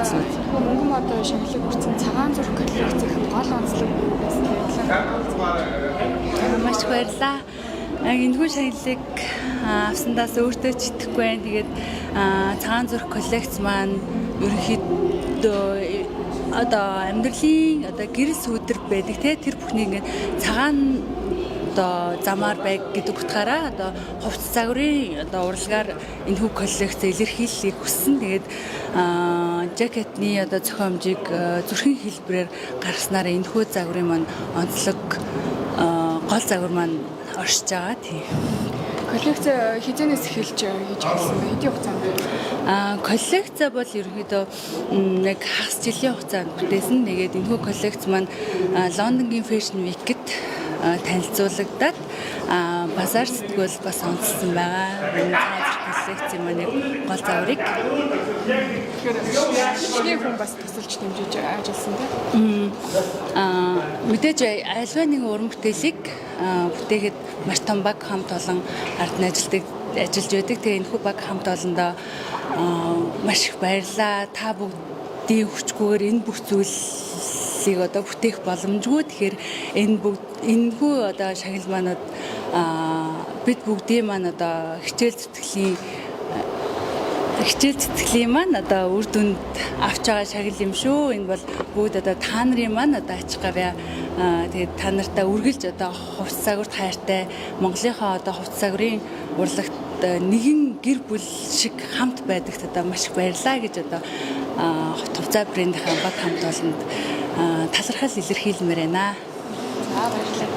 коллекцнууд. Мөнгөн мод шагналыг хүртсэн Цагаан зүрх коллекцийн гол онцлог юу байсан бэ? Маш их баярлалаа. Энэхүү шагналыг авсандаас өөртөө ч итгэхгүй байна. Тэгээд Цагаан зүрх коллекц маань ерөнхийдөө одоо амьдралын одоо гэрэл сүүдэр байдаг те, тэр бүхнийг ингээд цагаан одоо замаар байг гэдэг утгаараа одоо хувцас загварын одоо урлагаар энэхүү коллекц илэрхийллийг хүссэн. Тэгээд жакетны одоо зохиомжийг зүрхэн хэлбэрээр гаргаснаар энэхүү загварын маань онцлог гол загвар маань оршиж байгаа, тийм. Коллекц хэзээнээс эхэлж хийж эхэлсэн бэ? Хэдийн хугацаанд вэ? Коллекц бол ерөнхийдөө нэг хагас жилийн хугацаанд бүтээсэн. Тэгээд энэхүү коллекц маань Лондонгийн Fashion Week-д танилцуулагдаад, базар сэтгүүл бас онцлсон байгаа. Энэ Цагаан зүрх коллекцийн маань яг гол загварыг. Тэгэхээр эхний хүн бас тусалж дэмжиж ажилласан тийм. Мэдээж альва нэгэн уран бүтээлийг бүтээхэд маш том баг хамт олон ард нь ажилдаг, ажиллаж байдаг. Тэгээ энэхүү баг хамт олондоо маш их баярлаа. Та бүгдийн хүчгүйгээр энэ бүх зүйлийг одоо бүтээх боломжгүй. Тэгэхээр энэ бүгд энэхүү одоо шагнал маань бид бүгдийн маань одоо хичээл зүтгэлийн маань одоо үр дүнд авч байгаа шагнал юм шүү. Энэ бол бүгд одоо та нарын маань одоо ач гавьяа. Тэгээд та нартаа үргэлж одоо хувцас загварт хайртай, Монголынхаа одоо хувцас загварын урлагт нэгэн гэр бүл шиг хамт байдагт одоо маш их баярлаа гэж одоо Хувцас брендийнхаа баг хамт олонд талархал илэрхийлмээр байна. За, баярлалаа.